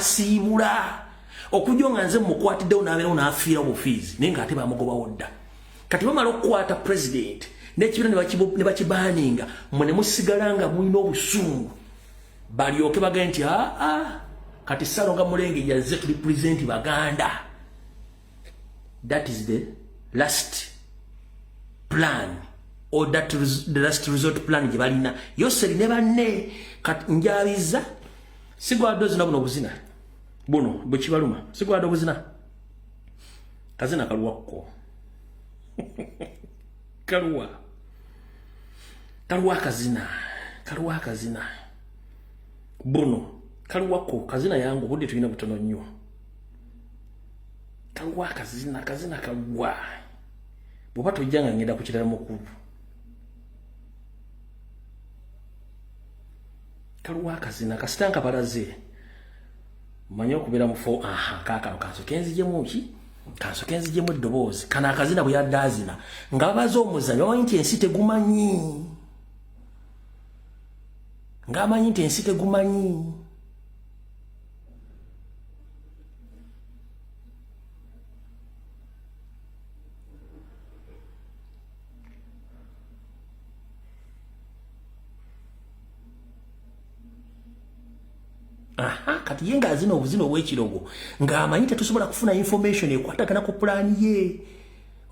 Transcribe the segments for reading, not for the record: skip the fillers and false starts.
Siibula okujja nga nze mukwatiddewo n'abeerawo n'afiira obufiizi, naye ng'ate bamugobawo dda. Kati bamala okukwata president n'ekibiina ne bakibaaninga, mmwe ne musigala nga mulina obusungu, balyoke bagende nti aa, kati Ssalonga Mulenge yazze tuli present Baganda. That is the last plan or that the last resort plan gye balina Yoseri ne banne. Kati njabiza sigwadde ozina buno obuzina buno bwe kibaluma, sigwadde obuzina kazina kaluwakko kaluwa kaluwa akazina kaluwa akazina buno kaluwakko kazina yangu, obudde tulina butono nnyo. Kaluwa akazina kazina kaluwa bw'oba tojja nga ngenda ku kirala mukulu. Kaluwa akazina kasita nkabalaze manye okubeera mufo. Aha, kaakano kansoke nzijemu ki, kansoke nzijemu eddoboozi. Kano akazina bwe yadde azina nga babaze omuzanyo, bamanyi nti ensi tegumanyi, ng'amanyi nti ensi tegumanyi. Aha, kati ye ng'azina obuzina obw'ekirogo ng'amanyi tetusobola kufuna information ekwatagana ku pulaani ye.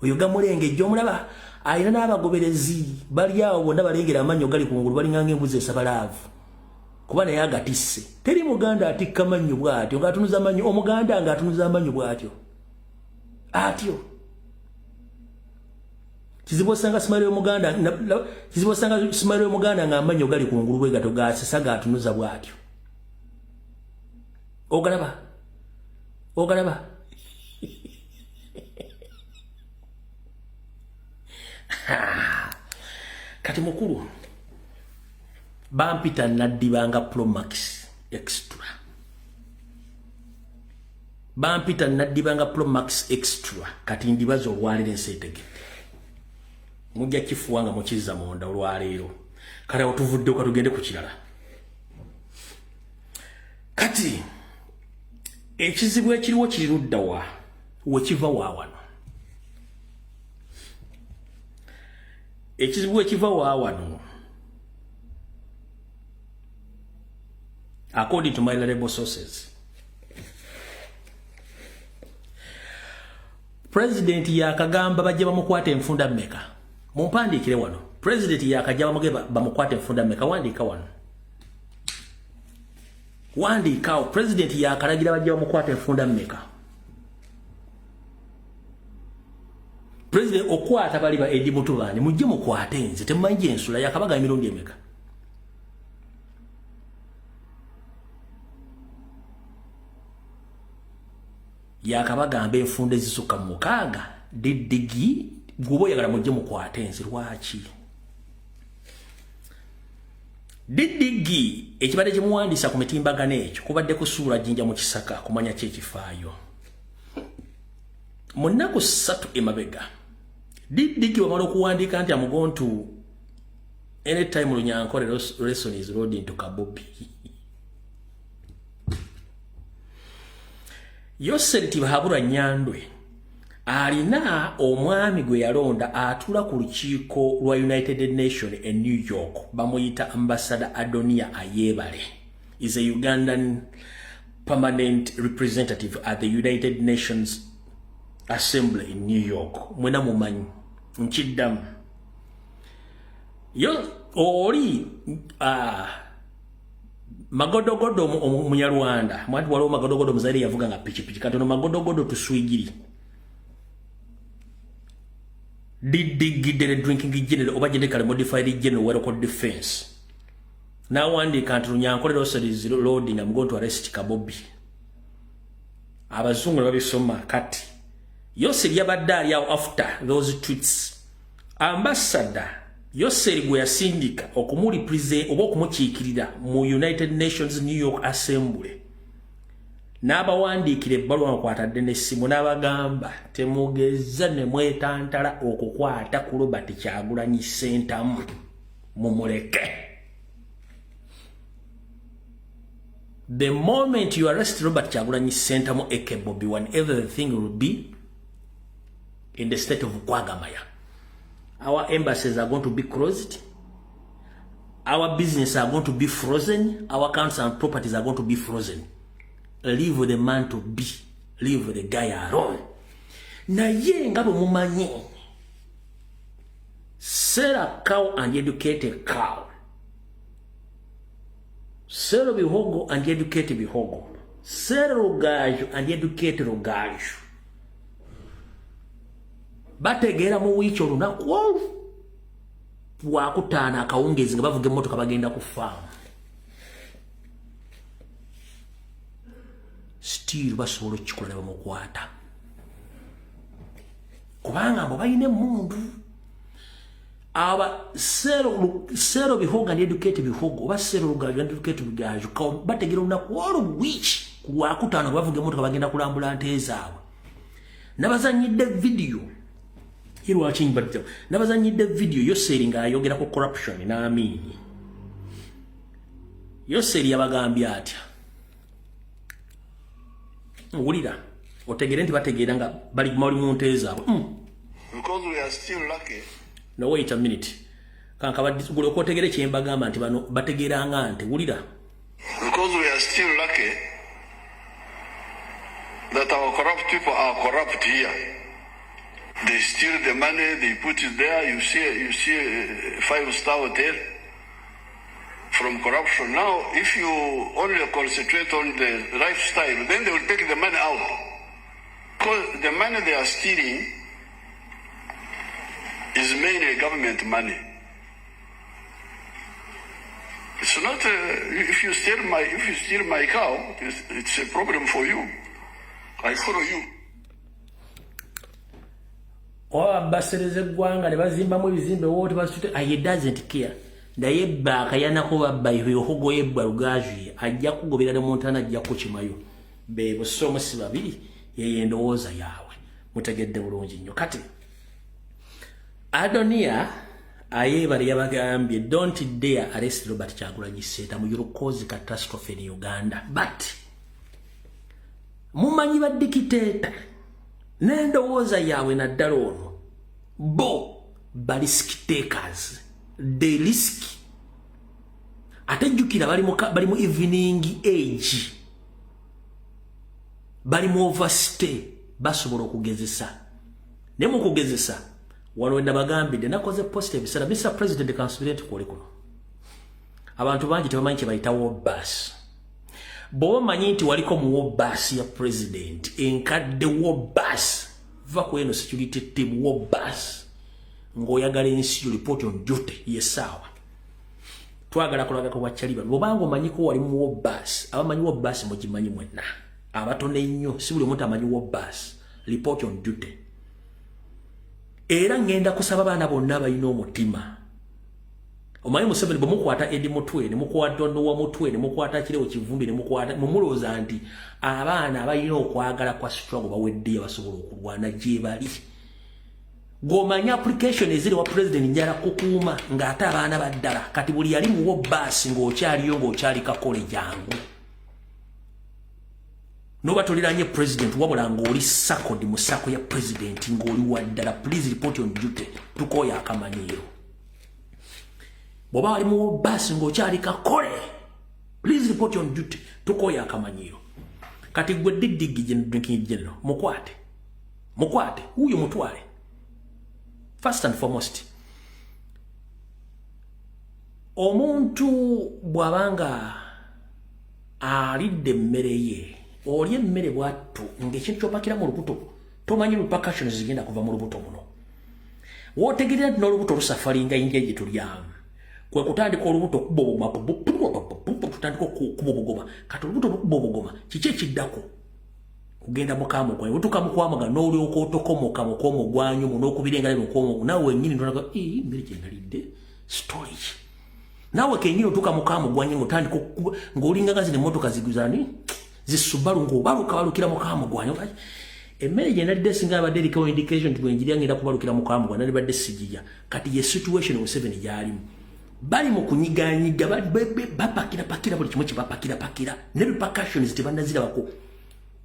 Oyo gamulengejja omulaba alina n'abagoberezi bali awo bonna balengera amannyo gali kungulu, balinganga embuzi esabalaavu kuba naye agatisse. Teri Muganda atikka mannyo bw'atyo ng'atunuza mannyo, Omuganda ng'atunuza amannyo bw'atyo atyo kizibu. Osanga smile y'Omuganda, kizibu osanga smile y'Omuganda ng'amannyo gali kungulu bwe gato gasesa gatunuza bw'atyo. Ogalaba, ogalaba. Kati mukulu, bampita Naddibanga Promax Extra, bampita Naddibanga Promax Extra. Kati ndibaza olwaleero ensi etegedde, mujja kifuwa nga mukizza munda olwaleero. Kale awo tuvudde, katugende ku kirala. Kati ekizibu ekiriwo kiri ludda wa wekiva wa wano? Ekizibu ekiva wa wano, according to my reliable sources, president yakagamba bajja bamukwata enfunda mmeka? Mumpandiikire wano, president yakajja bamuge bamukwata enfunda mmeka? Wandiika wano, wandiikaawo. President yakalagira bajja bamukwata enfunda mmeka? President okwata bali ba Edi Mutubani, mujje mukwate nze, temumanyi gyensula. Yakabaga emirundi emeka? Yakabagamba enfunda ezisukka mu 6. Diddigi gwoba oyagala mujje mukwate nze. Lwaki diddigi ekibadde kimuwandiisa ku mitimbagano ekyo kubadde kusuula jjinja mu kisaka kumanya ki ekifaayo? Mu nnaku 3 emabega, diddigi wamala okuwandiika nti am going to anytime Runyankore lesson is loading to Kabobi. Yoseri Tibahabura Nyandwe alina omwami gwe yalonda atula ku lukiiko lwa United Nation e New York, bamuyita Ambassador Adonia Ayebare, is a Ugandan permanent representative at the United Nations Assembly in New York. Mwena mumanyi nkiddamu yo oli magodogodo omunyarwanda mwanti waliwo magodogodo omuzaire yavuga nga pikipiki katono magodogodo tuswigiri diddigidere drinking general oba genetically modified general werocal defense n'awandiika nti Runyankole Rosary is loading, I'm going to arrest Kabobi. Abazungu ne babisoma. Kati Yoseri yabadde ali awo after those tweets, ambassador Yoseri gwe yasindika okumurepresent oba okumukiikirira mu United Nations New York Assembly n'abawandiikira ebbaluwa nga kwatadde n'essimu n'abagamba temugeza ne mwetantala okukwata ku Robert Kyagulanyi Ssentamu, mumuleke. The moment you arrest Robert Kyagulanyi Ssentamu aka Bobi Wine, everything will be in the state of quagmire. Our embassies are going to be closed, our business are going to be frozen, our accounts and properties are going to be frozen. Leave the man to be, leave the guy alone. Naye nga bwe mumanyi, sell a cow and educate a cow, sell bihogo and educate bihogo, sell rugaju and educate rugaju. Bategeera mu wiiki olunaku olwo lwakutaano akawungeezi nga bavuga emmotoka bagenda ku faamu, still basobola okukikola ne bamukwata, kubanga mbo balina emmundu. Aba sell bihogo and educate bihogo oba sell rugaju and educate rugaju, bategeera olunaku olwo mu wiiki ku lwakutaano nga bavuga emmotoka bagenda kulambula nte zaabwe. Nabazanyidde vidiyo. Lwaki mbadde nabazanyidde vidiyo Yoseri ng'ayogera ku corruption n'Amiini? Yoseri yabagambye atya? Wulira otegere nti bategeera nga bali mali mu nte zaabwe. Because we are still lucky. No, wait a minute, kankabagule okotegere kye mbagamba nti bano bategeeranga nti wulira. Because we are still lucky that our corrupt people are corrupt here. They steal the money, they put it there. You see a five-star hotel from corruption. Now, if you only concentrate on the lifestyle, then they will take the money out. Because the money they are stealing is mainly government money. It's not, if you steal my cow, it's a problem for you. I follow you. Oba basereza eggwanga ne bazimbamu ebizimbe wote basitute, he doesn't care. Naye bba akayanako babba ebihogo yebbwa rugaju ajja kugobera ne muntana, ajja kukimayo be busomo si babiri. Yeye endowooza yaabwe mutegedde bulungi nnyo. Kati Adonia Ayebare yabagambye, "Don't dare arrest Robert Kyagulanyi Ssentamu, you cause catastrophe in Uganda." But mumanyi ba dictator n'endowooza yaabwe, naddala ono, bo ba risk takers, they risk. Ate jjukira bali mu evening age, bali mu overstay, basobola okugezesa. Naye mu kugezesa wano wenda bagambidde, nakoze post ebiseera. Mr President, kansubire nti kwoli kuno abantu bangi tebamanyi kye bayitawo bus. Bw'oba omanyi nti waliko mu bus ya president enkadde, wo bus va ku eno security team, wo bus ng'oyagala ensi yo, report on duty. Yesaawa twagala kulagako bwakyali bano. Bwobanga omanyiko wali mu wo bus, abamanyi wo bus mugimanyi mwenna abatono ennyo, si buli omuntu amanyi wo bus, report on duty. Era ŋŋenda kusaba abaana bonna abalina omutima. Omanyi Museveni bwe mukwata Edi Mutwe, ne mukwata Nowa Mutwe, ne mukwata Kirewo Kivumbi, ne mukwata, mumulowooza nti abaana abalina okwagala kwa struggle baweddeyo basobola okulwana gye bali. Gwomanyi application eziri wa president njala kukuuma ng'ate abaana baddala. Kati buli yali muwo baasi ng'okyaliyo, ng'okyali kakole, jangu noba toliranye president, wabula ng'oli sakodi mu sako ya president, ng'oli waddala, please report on duty. Tukooya akamanyiiro. Bw'oba wali muwo baasi ng'okyali kakole, please report on duty. Tukooya akamanyiiro. Kati gwe diddigi drinking general, mukwate, mukwate huyo, mutwale. First and foremost, omuntu bw'abanga alidde emmere ye, olya emmere bwattu ng'ekintu kyopakira mu lubuto tomanyi repercussions zigenda kuva mu lubuto muno. Wootegerera nti n'olubuto lusafalinga inja gye tulyamu, kwe kutandika olubuto okuba obugoma, tutandika okuba obugoma. Kati olubuto lukuba obugoma, kiki ekiddako? Kugenda mukamugwanyu. Butuuka mukwamuga n'olyoka otokomoka mukwomugwanyu mu n'okubira engalo mukwomu, naawe wennyini ntonaga mmere gye nalidde storage. Naawe kennyini otuuka mukamugwanyu ng'otandika ng'olinga nga zino emmotoka ziguzani zisubalu, ng'obaluka balukira mukamugwanyu. Emmere gye nalidde singa abadde eriko indication nti bwenjirya ngenda kubalukira mukamugwanyu, nalibadde sigirya. Kati ye situation Museveni gy'alimu. Bali mu kunyiganyiga, bapakira buli kimu kye bapakirapakira, ne repercussions tebannazirabako.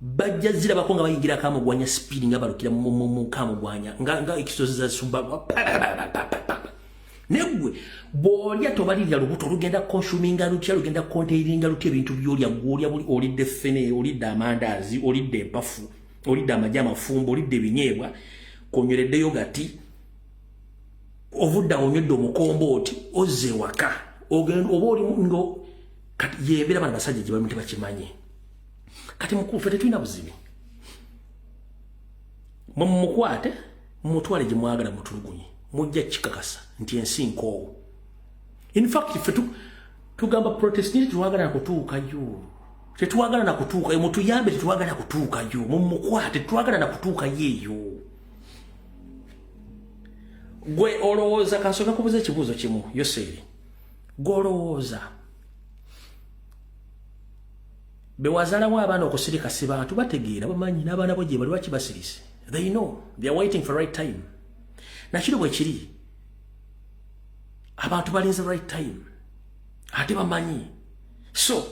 Bajja zirabako nga bayingira Kamugwanya speed, nga balukira mu Kamugwanya nga ekisozi za Sumba. Neggwe bw'olya tobalirira lubuto lugenda consuminga lutya, lugenda containinga lutya ebintu by'olya. Gw'olya buli olidde ffene, olidde amandaazi, olidde empafu, olidde amagi amafumbo, olidde ebinyeebwa, konywereddeyo gati, ovudde awo onywedde omukombooti, ozze ewaka oba oli ngo. Kati yembeera bana basajja gye balimu tebakimanyi. Kati mukufe tetulina buzibu, mwe mumukwate mumutwale gye mwagala, mutulugunye, mujja kikakasa nti ensi nkoowu. In fact, ffe tugamba protest nti tetwagala nakutuukayo, tetwagala nakutuukayo, mutuyambe, tetwagala kutuukayo, mumukwate, tetwagala nakutuukayo eyo. Gwe olowooza, kansooka kubuza ekibuuzo kimu, Yoseeri, gwe olowooza bewazaalamu abaana okusirika si bantu bategeera, bamanyi n'abaana bo gye bali? Lwaki basirise? They know they are waiting for right time. Nakiro bwe kiri, abantu balinze right time, ate bamanyi. So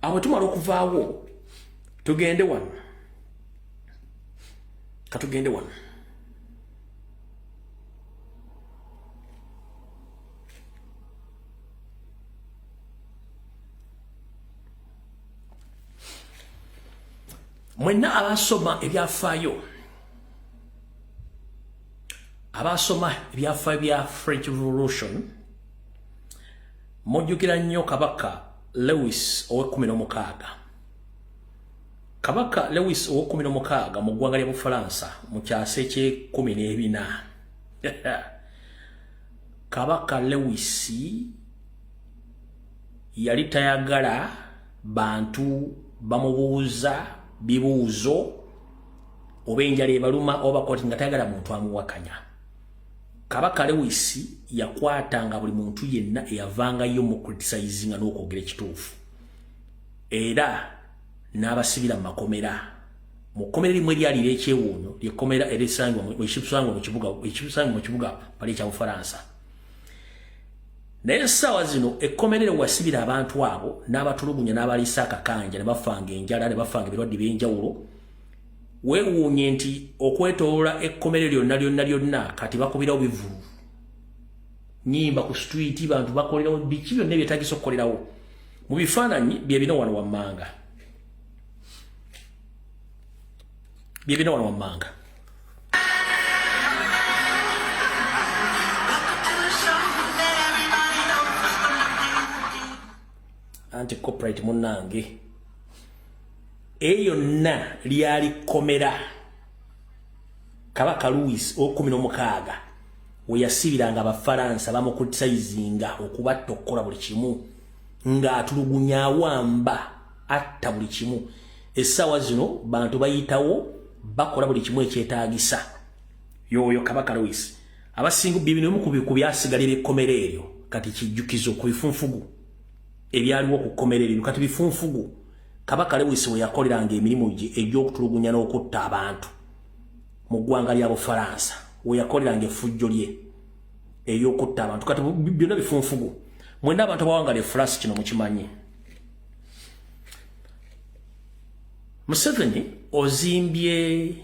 abo tumala okuvaawo, tugende wano, katugende wano. Mwenna abasoma ebyafaayo, abasoma ebyafaayo bya French Revolution, mujjukira nnyo Kabaka Louis ow'e16. Kabaka Louis ow'e16 mu ggwanga lya Bufalansa mu kyasa eky'e14, Kabaka Louis yali tayagala bantu bamubuuza bibuuzo oba enjala ebaluma oba koti, nga tayagala muntu amuwakanya. Kabaka Louis yakwatanga buli muntu yenna eyavangayo mu criticizinga n'okwogera ekituufu, era n'abasibira mu makomera. Mu kkomera erimu eryalira ekyewuunyo lyekkomera erisangibwa mu kibuga pali ekya Bufalansa. Naye essaawa zino ekkomera eryo wasibira abantu abo n'abatulugunya n'abaliisa akakanja, ne bafanga enjala, ne bafanga ebirwadde by'enjawulo. Weewuunye nti okwetoloola ekkomere lyonna lyonna lyonna kati bakubirawo bivulu, nyimba ku street, bantu bakolerawo biki byonna ebyetagisa okukolerawo. Mu bifaananyi bye bino wano wammanga, bye bino wano wammanga. Anti copyright munnange. Eyo yonna lyali kkomera Kabaka Louis ow'e16 we yasibiranga Abafalansa bamucriticizinga, okubatta, okukola buli kimu, ng'atulugunya, awamba, atta buli kimu. Essaawa zino bantu bayitawo bakola buli kimu ekyetaagisa. Yoyo Kabaka Louis. Abasinga bibino ku byasigalira ekkomera eryo kati kijjukizo ku bifunfugu ebyaliwo ku kkomera eryo. Kati bifunfugu Kabaka Louis we yakoleranga emirimu gye egy'okutulugunya n'okutta abantu mu ggwanga lya Bufalansa, we yakoleranga effujjo lye ery'okutta abantu. Kati byonna bifunfugu. Mwenna abantu abawangala e France kino mukimanyi. Museveni ozimbye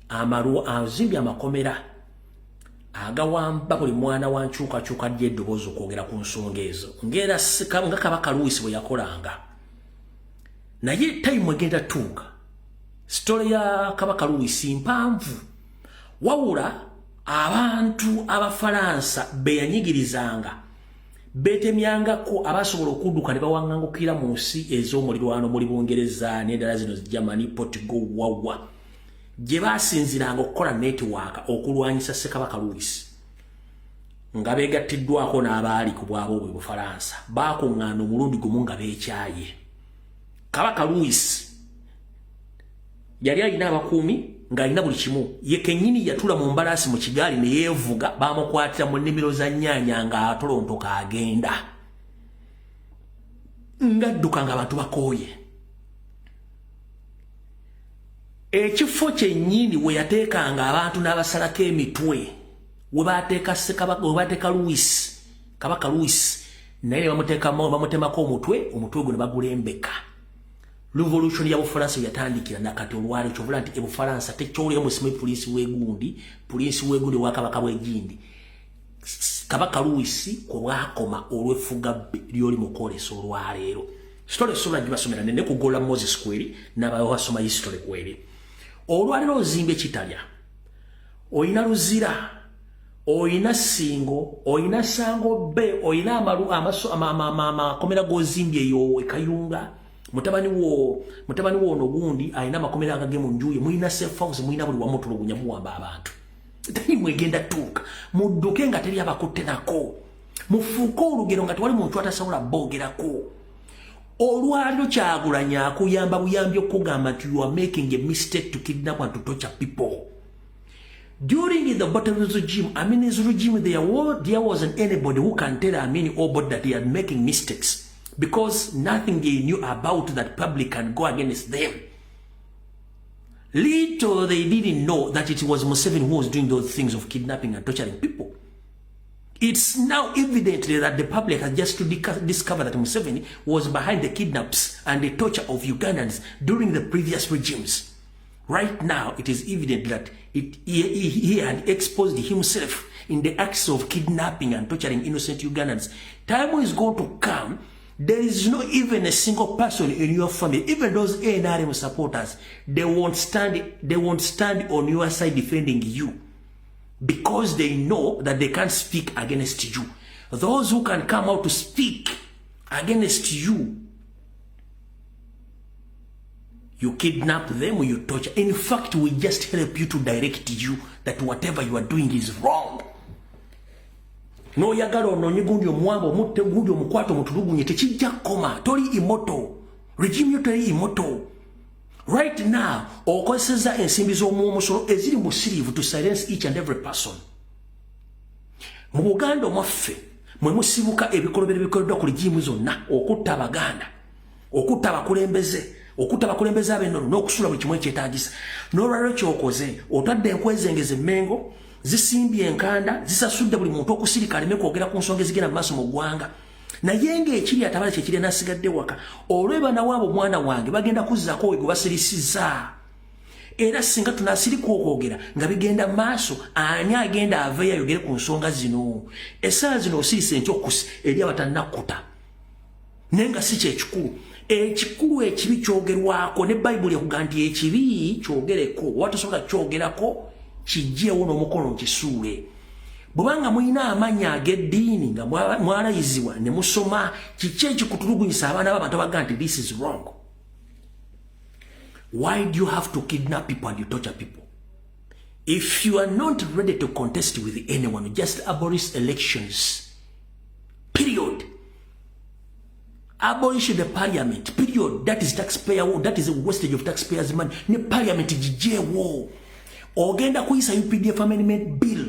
amaru, ozimbye amakomera agawamba buli mwana wa nkyukakyuka ly'eddoboozi okwogera ku nsonga ezo, ng'era nga Kabaka Louis bwe yakolanga. Naye time egenda tuuka, story ya Kabaka Louis mpanvu. Wabula abantu Abafalansa be yanyigirizanga betemyangako, abasobola okudduka ne bawaŋŋangukira mu nsi ez'omulirwano, muli Bungereza n'endala zino, Germany, Portugal, wawa gye basinziranga okukola network okulwanyisa Ssekabaka Louis, nga beegattiddwako n'abaali ku bwabo obwe Bufalansa. Baakuŋŋaana omulundi gumu nga beekyaye. Kabaka Louis yali alina abakuumi, ng'alina buli kimu. Ye kennyini yatula mu mbalaasi mu kigaali ne yeevuga. Bamukwatira mu nnimiro za nnyaanya ng'atolontoka agenda ng'adduka ng'abantu bakooye. Ekifo kyennyini we yateekanga abantu n'abasalako emitwe, we bateeka Ssekabaka, we bateeka Louis, Kabaka Louis. Naye ne bamutemako omutwe, omutwe gwe ne bagulembeka. Revolution ya Bufalansa yatandikira nakati olwali kyovula nti ebufalansa tekyolera musime poliisi w'egundi, poliisi w'egundi wa kabaka bw'egindi, Kabaka Louis kwe bwakoma olw'effugabbe lyoli mu kwolesa olwaleero. Story sola gibasomera nene kugola Moses kweri n'abawasoma history kweri. Olwaleero ozimbye Kitalya, oyina Luzira, oyina Singo, oyina Sango be, oyina amalu amaso amakomera g'ozimbye eyo e Kayunga. Mutabani wo ono gundi alina amakomera agage mu nju ye, mulina safe house, mulina buli wamu, tulugunya, muwamba abantu. Teri mwegenda tuuka mudduke nga teri abakutte nako, mufuuke olugero nga tewali muntu atasobola boogerako. Olwaliro Kyagulanya akuyamba buyambi okugamba nti you are making a mistake to kidnap and to torture people. During the Obote regime, Amin's regime, there wasn't anybody who can tell Amin Obote that they are making mistakes because nothing they knew about that public can go against them. Little they didn't know that it was Museveni who was doing those things of kidnapping and torturing people. It's now evidently that the public has just to discover that Museveni was behind the kidnaps and the torture of Ugandans during the previous regimes. Right now, it is evident that he had exposed himself in the acts of kidnapping and torturing innocent Ugandans. Time is going to come, there is not even a single person in your family, even those NRM supporters, they won't stand on your side defending you because they know that they can't speak against you. Those who can come out to speak against you, you kidnap them, you torture. In fact, we just help you to direct you that whatever you are doing is wrong. N'oyagala onoonye gundi omuwamba, omutte, gundi omukwata, omutulugunye, tekijja kukoma. Toli immortal, regime yo teri immortal. Right now okozeseza ensimbi z'omuwomusolo eziri mu siriivu to silence each and every person mu Buganda omwaffe. Mwe musibuka ebikolobero bikoleddwa ku regime zonna okutta Abaganda, okutta abakulembeze, okutta abakulembeze ab'ennono n'okusula buli kimu ekyetaagisa. N'olwaliro kyokoze, otadde enkwezengeze Emmengo, zisimbye enkanda, zisasudde buli muntu okusirika aleme kwogera ku nsonga ezigenda mu maaso mu ggwanga. Naye ng'ekiri atabala kyekiri nasigadde waka olw'ebana waabo, omwana wange bagenda kuzzaako we gwe basirisizza. Era singa tunasirika okwogera nga bigenda maaso, ani agenda aveeyo ayogere ku nsonga zino? Essaawa zino osirise entyokusi eri abatannakkuta, naye nga si kyekikulu. Ekikulu ekibi kyogerwako, ne Bayibuli ekuga nti ekibi kyogereko, oba tosobola kyogerako, kijjeewo n'omukono nkisuule. Bwebanga mulina amannya ag'eddiini nga mwalayizibwa ne musoma, kiki ekikutulugunyisa abaana b'abantu abaga nti this is wrong? Why do you have to kidnap people and you torture people? If you are not ready to contest with anyone, just abolish elections, period. Abolish the parliament, period. That is taxpayer, that is a wastage of taxpayers' money. Ne parliament gijeewo. Ogenda kuyisa UPDF Amendment Bill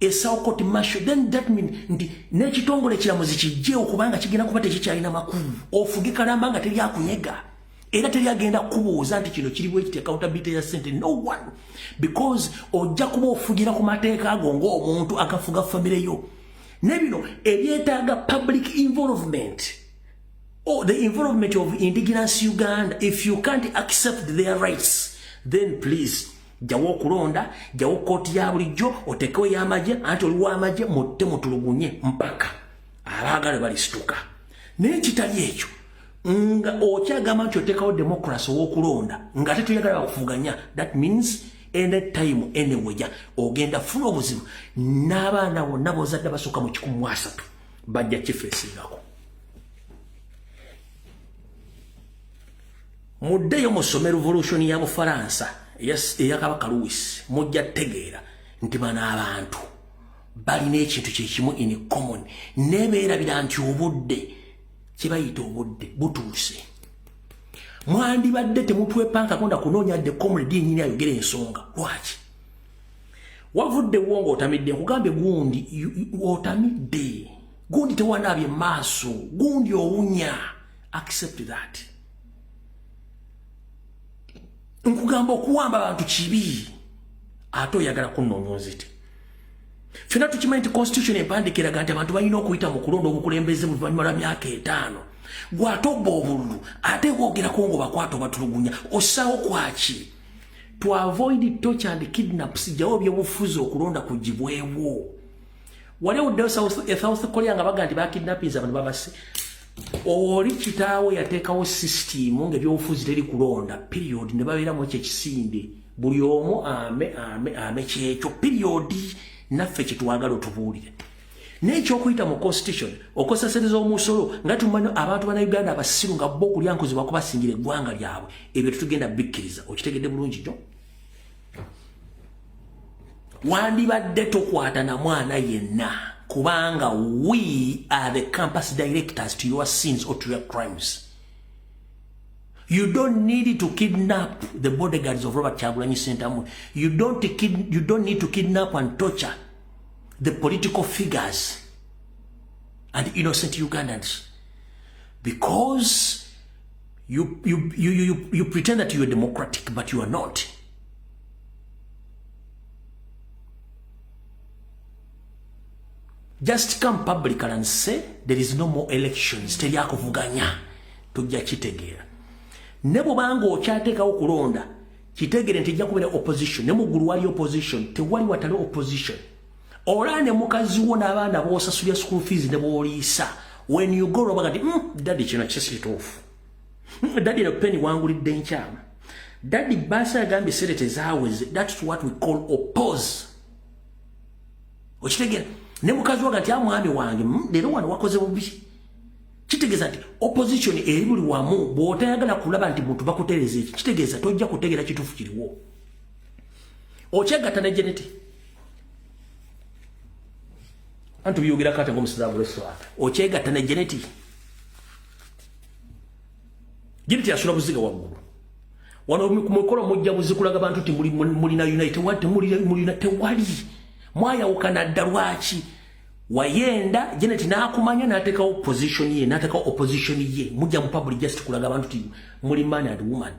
esawo court martial, then that mean nti n'ekitongole ekiramuzi kijjeewo, kubanga kigenda kuba tekikyalina makulu. Ofuge kalamba nga teri akunyega, era teri agenda kubuuza nti kino kiri bwekiti, accountability ya sente, no one, because ojja kuba ofugira ku mateeka ago ng'omuntu agafuga famire yo. Ne bino ebyetaaga public involvement or the involvement of indigenous Uganda, if you can't accept their rights, then please jawo okulonda, jawo kooti ya bulijjo, otekewo y'amagye, anti oli w'amagye, mutte, mutulugunye mpaka abaagala balisituka. Naye kitali ekyo, nga okyagamba nti oteekawo democracy ow'okulonda nga tetuyagala bakufuganya, that means anytime, anywhere ogenda funa obuzibu n'abaana bonna bozadde basooka mu 130 bajja kifeesingako. Muddeyo musome revolution ya Bufalansa eya Kabaka Louis, mujja tegeera nti bano abantu balina ekintu kyekimu in common. Nebeerabira nti obudde, kyebayita obudde butuuse. Mwandibadde temutwepankako nda kunoonya dde comrade yenyini ayogera ensonga. Lwaki wavuddewo ng'otamidde? Nkugambye gundi otamidde, gundi tewanaabye maaso, gundi owunya. Accept that. Nkugamba okuwamba abantu kibi, ate oyagala kunoonya onzite. Ffenna tukimanyi nti constitution empandiika eraga nti abantu balina okuyita mu kulonda obukulembeze mu luvannyuma lwa myaka 5. Gw'ate obba obululu, ate boogerako ng'obakwata obatulugunya, ossaawo kwaki? To avoid torture and kidnaps, jawo ebyobufuzi okulonda kugibwewo. Wali owuddeyo South Korea nga baga nti bakidnappinze abantu babase? Oli kitaawe yateekawo system ng'ebyobufuzi teri kulonda, period, ne babeeramu ekyo ekisinde. Buli omu ame ame ame kyekyo, period. Naffe kyetwagala otubuulire n'ekyokuyita mu constitution okosasereza omusolo nga tumanyi abantu bannayuganda abasiru nga bo okulya nkozi bakubasingira eggwanga lyabwe. Ebyo tetugenda bikkiriza. Okitegedde bulungi nnyo. Wandibadde tokwata na mwana yenna, kubanga we are the campus directors to your sins or to your crimes. You don't need to kidnap the bodyguards of Robert Kyagulanyi Ssentamu. You don't need to kidnap and torture the political figures and innocent Ugandans, because you pretend that you are democratic, but you are not. Just come publicly and say there is no more elections. Teri akuvuganya. Tujja kitegeera. Ne bw'obanga okyateekawo kulonda, kitegere nti ejja kubeera opposition. Ne mu ggulu wali opposition, tewali watali opposition. Olaba ne mukazi wo n'abaana b'osasulira school fees ne b'oliisa. When you go obaga nti, daddy, kino kisi kituufu. Daddy, eno peni wangulidde nkyama. Daddy, baasa yagambye sente tezaaweze." That's what we call oppose. Okitegeera? Ne mukazi waga nti, "Amwami wange, leero wano wakoze bubi." Kitegeeza nti opposition eri buli wamu. Bw'otayagala kulaba nti muntu bakutereeza eki, kitegeeza tojja kutegeera kituufu kiriwo. Okyegatta ne Janet, anti byogera kate ng'omusiza buleswata. Okyegatta ne Janet. Janet yasula buziga waggulu wano ku mukolo, mujja buzikulaga bantu ti mulina unite. Mulina tewali, mwayawukana dda. Lwaki wayenda? Janet n'akumanya n'ateekawo position ye, n'ateekawo opposition ye. Mujja mu public just kulaga abantu ti muli man and woman,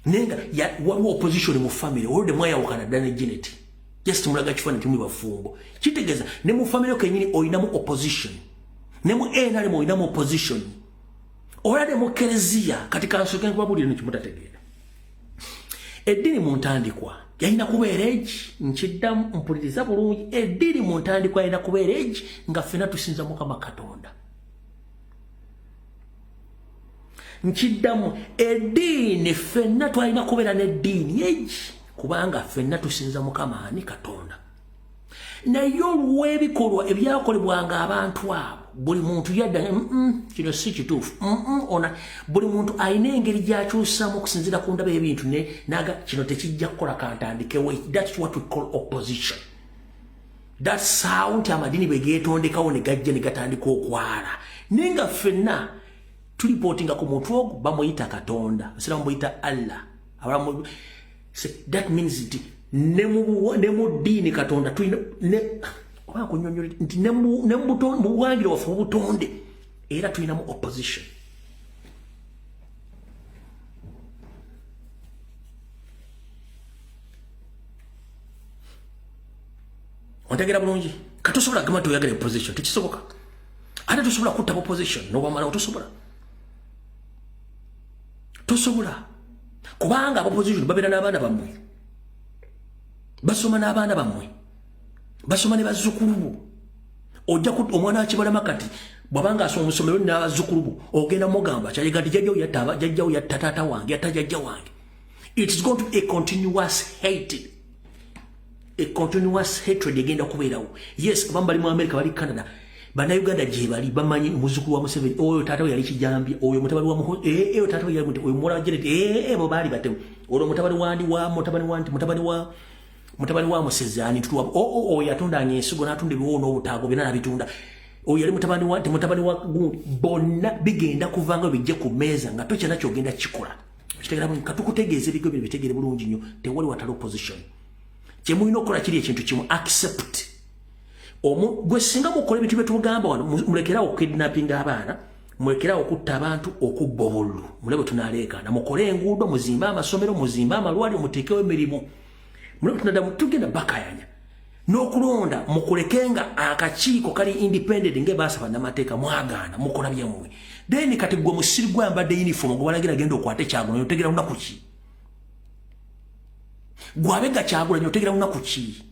naye nga waliwo opposition mu family. Olwedde mwayawukana dda ne Janet, just mulaga kifaananyi timuli bafumbo. Kitegeeza ne mu family kenyini olinamu opposition, ne mu NRM olinamu opposition, olade mu kereziya. Kati kansooke nkubabuulire nekimutategeera. Eddiini mu ntandikwa yalina kubeera egi. Nkiddamu, mpuliriza bulungi. Eddiini mu ntandikwa yalina kubeera egi nga ffena tusinza Mukama Katonda. Nkiddamu, eddiini ffenna twalina kubeera n'eddiini egi kubanga ffenna tusinza Mukama ani? Katonda. Naye olw'ebikolwa ebyakolebwanga abantu abo, buli muntu yadda, kino si kituufu." Ona buli muntu alina engeri gy'akyusamu okusinziira ku ndaba ebintu naga kino tekijja kukola, kantandikewo. That's what we call opposition. That's how nti amadiini bwe geetondekawo ne gajja ne gatandika okwala, naye nga ffenna tulipootinga ku muntu ogwo bamuyita Katonda, osira bamuyita Allah. That means nti ne mu ddiini Katonda tulina ne oba kunyonyola nti ne mu buwangire waffe mu butonde era tulinamu opposition. Ontegera bulungi? Katosobola gamba nti oyagala opposition, tekisoboka. Ate tosobola kutta opposition nobamalawo, tosobola, tosobola, kubanga opposition babeera n'abaana bammwe, basoma n'abaana bammwe, basoma ne bazzukulu bo. Ojja omwana wakibalama kati bw'abanga asoma omusomero n'abazzukulu bo, ogenda mugamba kyayiga nti jjajjawo yatta jjajjawo, yatta taata wange, yatta jjajja wange. It is going to be a continuous hate, a continuous hatred egenda kubeerawo. Yes, abamu bali mu America, bali Canada, Bannayuganda gye bali bamanyi muzzukulu wa Museveni oyo taata we yali kijambya, oyo mutabani wa oyo taata we yali, oyo muwala wa Janet, bo baali batemu, olwo mutabani wandi wa mutabani wa nti mutabani wa Musezi ani tutuwa oyo yatundanga ensigo n'atunda ebiwoowo n'obutaago byonna n'abitunda, oyo yali mutabani wa nti mutabani wa gundi. Bonna bigenda kuvanga bijje ku mmeeza nga tokyana kyogenda kikola. Okitegeera bulungi? Katukutegeeza ebigo bino bitegeere bulungi nnyo. Tewali watali opposition. Kyemulina okukola kiri ekintu kimu: accept. Gwe singa mukola ebintu byetugamba wano, mulekerawo okukidnappinga abaana, mulekerawo okutta abantu, okubba obululu, mule bwe tunaleekaana. Mukole enguudo, muzimbe amasomero, muzimbe amalwaliro, muteekewo emirimu, mule bwe tunaddamu tugenda bakayanya. N'okulonda mukulekenga akakiiko kali independent ng'ebaasa bannamateeka, mwagaana, mukola byammwe. Then kati gwe musiri gwayambadde uniform gwe balagira genda okwate Kyagulanyi, otegera lunaku ki? Gwabega Kyagulanyi, otegera lunaku ki?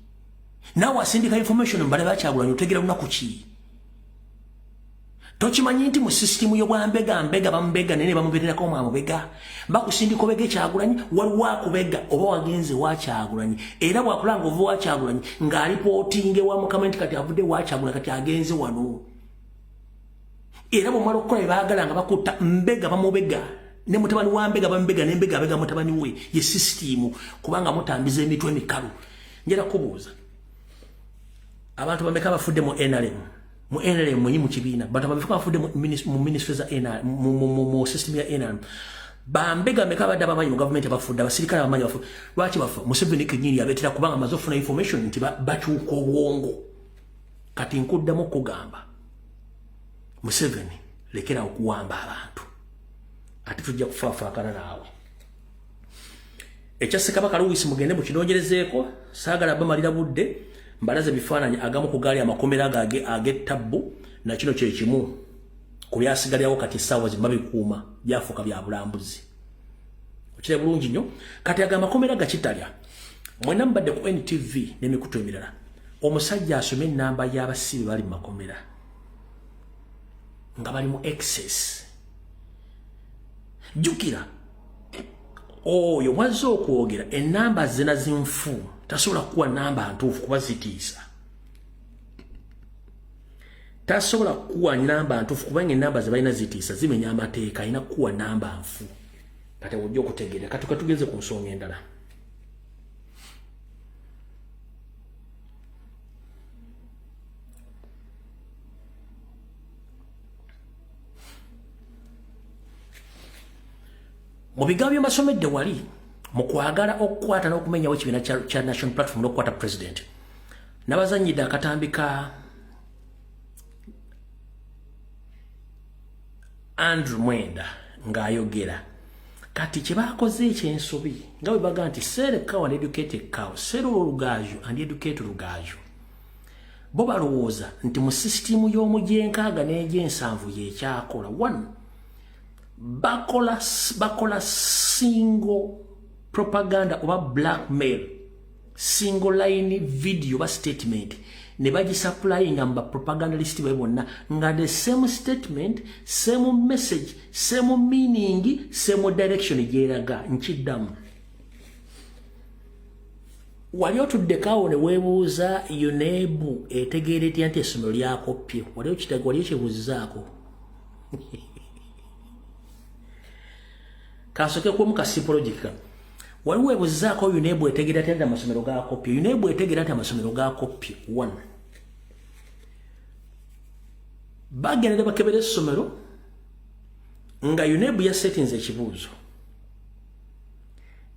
Naawe asindika information mbale ba Kyagulanyi, otegera lunaku ki? Tokimanyi nti mu sisitimu y'obwambega, mbega bamubega naye ne bamubeererako mwamubega, bakusindika obega Kyagulanyi, waliwo akubega oba wagenze wa Kyagulanyi, era bwakulanga ova wa Kyagulanyi ng'alipootinga ewa mukama nti kati avudde wa Kyagulanyi, kati agenze wano. Era bwomala okukola bye baagala nga bakutta mbega, bamubega ne mutabani wa mbega, bamubega ne mbega abega mutabani we. Ye sisitimu, kubanga mutambiza emitwe emikalu. Njera kubuuza, abantu bameka bafudde mu NRM? Mu NRM mwenyi mu kibiina, bantu bameka bafudde mu ministry za NRM, mu system ya NRM? Bambega meka badde abamanyi mu gavumenti abafudde? Abasirikale abamanyi bafudde. Lwaki bafa? Museveni kenyini yabeetera, kubanga amaze okufuna information nti bakyuka obwongo. Kati nkuddamu okugamba Museveni, lekera okuwamba abantu, ate tujja kufaafaakana naawe. Ekya Ssekabaka Louis mugende mukinoonyerezeeko, saagala bamalira budde. Mbalaze ebifaananyi agamu ku gaali amakomera ag'ettabbu, nakino kyekimu ku byasigalirawo. Kati essaawa zino babikuuma, byafuuka bya bulambuzi. Okire bulungi nnyo. Kati aga amakomera gakitalya, mwena mubadde ku NTV n'emikutu emirala, omusajja asome ennamba y'abasibe bali mu makomera nga bali mu excess. Jjukira oyo bwazze okwogera enamba zina zinfu, tasobola kukuwa namba ntuufu kuba zitiisa. Tasobola kukuwa namba ntuufu kubanga enamba ze balina zitiisa, zimenya amateeka. Alina kukuwa namba nfu. Kati ojja okutegeera. Kati katugeze ku nsonga endala. Mu bigambo byemasomedde wali mu kwagala okukwata n'okumenyawo ekibiina kya National Platform n'okukwata president, nabazanyidde akatambi ka Andrew Mwenda ng'ayogera. Kati kye bakoze ekyensobi, nga bwe baga nti "Sell cow and educate cow", sell Olugaju and educate Olugaju. Bo balowooza nti mu sisitimu y'omugyenkaaga n'egyensanvu yekyakola. One, bakola single propaganda oba blackmail, single line video oba statement, ne bagisupplyinga mu bapropagandalist babe bonna, nga the same statement, same message, same meaning, same direction gyeraga. Nkiddamu, wali otuddeko awo ne weebuuza, UNEB etegeera etya nti essomero lyakoppye? Wali okitaga? Wali okyebuuzizaako? Kansooke kuwemu ka simple logic kano. Wali weebuuzizaako UNEB etegeera etya nti amasomero gakoppye? UNEB etegeera nti amasomero gakoppye, one, bagenda ne bakebera essomero nga UNEB yasetinze ekibuuzo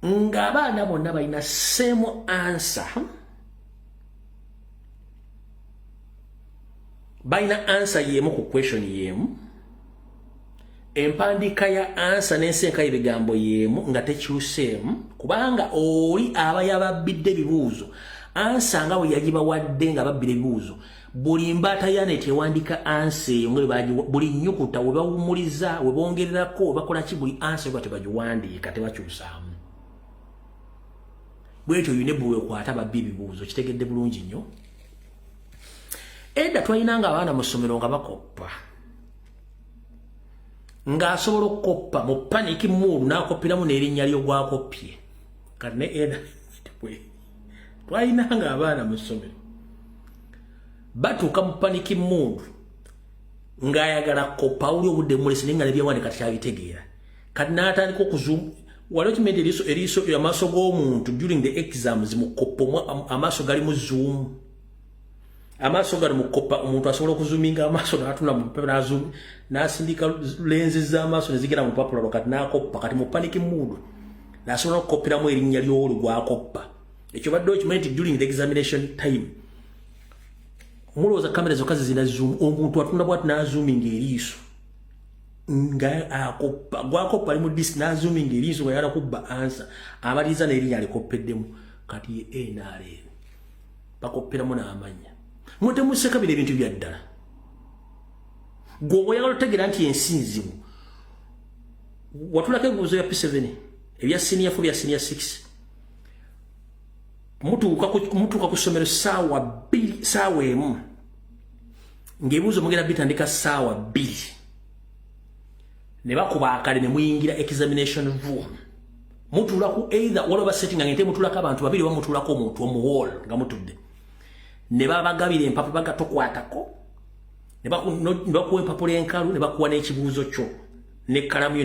ng'abaana bonna balina same answer, balina answer yemu ku question yemu, empandiika ya answer n'ensenka y'ebigambo yemu nga tekyuseemu, kubanga oli aba yababbidde ebibuuzo, answer nga bwe yagibawadde nga babbira ebibuuzo. Buli mbaata ya net ewandiika answer eyo nga buli nnyukuta we bawumuliza, we bongererako, we bakola ki, buli answer ba tebagiwandiika, tebakyusaamu. Bwetyo UNEB wekwata babbi ebibuuzo. Kitegedde bulungi nnyo. Edda twalinanga abaana mu ssomero nga bakoppa, ng'asobola okukoppa mu panic mood n'akopperamu n'erinnya ly'ogwakoppye. Kati ne ena twalinanga abaana mu ssomero batuuka mu panic mood ng'ayagala koppa, awuli obudde mulesi, naye nga nebyawandika tekyabitegeera. Kati n'atandika okuzoom. Wali okimanyi nti eriiso, amaaso g'omuntu during the exams mu koppa, amaaso gali mu zoom? Amaaso gano mu koppa, omuntu asobola okuzoominga amaaso n'atuna mu n'azoom, n'asindika lenzi z'amaaso ne zigenda mu lupapula lwo. Kati n'akoppa. Kati mu panic mood n'asobola okukopperamu erinnya ly'olwo gw'akoppa. Ekyo badde okimanyi nti during the examination time, mulowooza kamera zokka zizina zoom? Omuntu atunda bwati n'azoominga eriiso nga akoppa, gwakoppa ali mu distance, n'azoominga eriiso nga yala kubba answer, amaliriza n'erinnya alikoppeddemu. Kati ye NRM. Bakopperamu n'amannya. Mwe temuseka, bino ebintu bya ddala. Gwe oyagala otegeera nti ensi nzibu, watulako ebibuuzo bya P7, ebya senior 4, bya senior 6. Mutuuka ku ssomero saawa 2, saawa 1, ng'ebibuuzo mugenda bitandika saawa 2, ne bakuba akale ne muyingira examination room. Mutuulaku, either waliwo basettinga ngente mutuulako abantu babiri oba mutuulako omuntu omu wall nga mutudde, ne babagabira empapula bagatokwatako, ne bakuwa empapula enkalu, ne bakuwa n'ekibuuzo kyo n'ekkalamu yo.